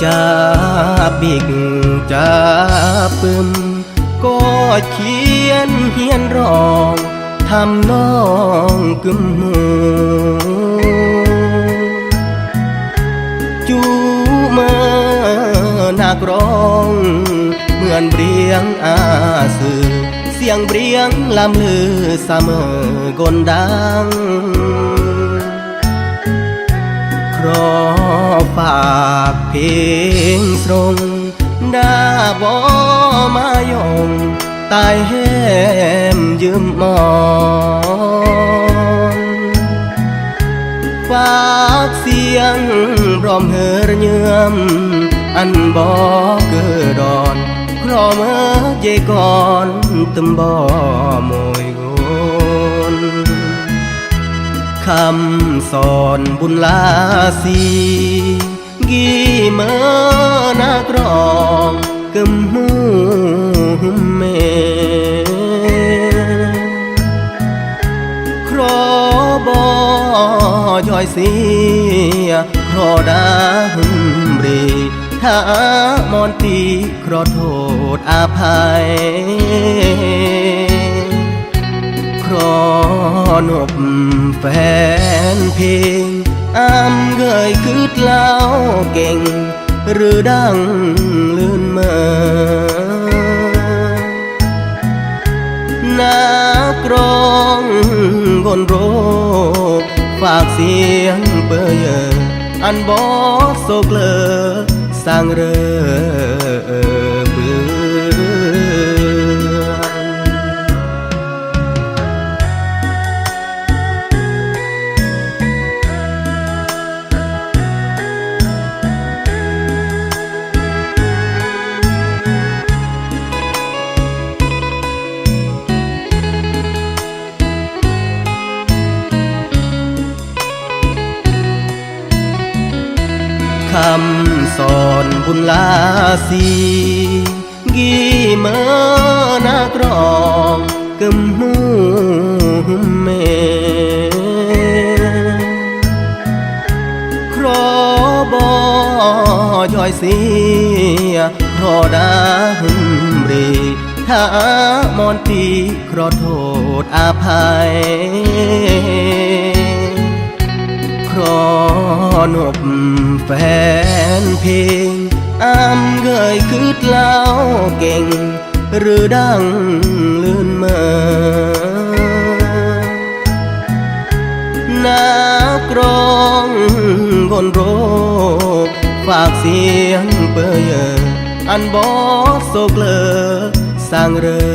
ຈາບິກຈາປຶມ ກໍຂຽນຮຽນຮ້ອງ ທຳນອງກຶມຮູ້ ຈູເມີນັກຮ້ອງ ເໝືອນບຽງອາຊື່ ສຽງບຽງລຳລືສະເໝີກົ້ນດັງ ຂໍຝາກເພງຊົງ ດາບໍ່ມາຍົງ ຕາຍແຮມຢືມມອງ ຝາກສຽງບຣອມເຫີຣເຍືອມ ອັນບໍ່ເກີດອນ ຂໍເມີເຈກອນ ຕຶມບໍ່ໂມຍໂກນ ຄຳສອນບຸນລາສີ ກີເມີນັກຮ້ອງ ກຶມຮູ້ຫຶມເມ ຂໍບໍ່ຍ້ອຍເສຍ ຂໍດາຫຶມເຣ ຖ້າມອນຕິ ຂໍໂທດອະໄພ ຂໍນົບແຟນເພງ ອຳເຄີຍຄຶດລາວເກັ່ງ ຫຼືດັງລື່ນເມີ ນັກຮ້ອງກົ້ນໂຣ ຝາກສຽງເປີເຢີ ອັນບໍ່ໂສກເລີ ສ້າງເຣີເບືອນ ຄຳສອນບຸນລາສີ ກີເມີນັກຮ້ອງ ກຶມຮູ້ຫຶມເມ ຂໍບໍ່ຍ້ອຍເສຍ ຂໍດາຫຶມເຣ ຖ້າມອນຕິ ຂໍໂທດອະໄພ ຂໍນົບແຟນເພງ ອຳເຄີຍຄຶດລາວເກັ່ງ ຫຼືດັງລື່ນເມີ ນັກຮ້ອງກົ້ນໂຣ ຝາກສຽງເປີເຢີ ອັນບໍ່ໂສກເລີ ສ້າງເຣີ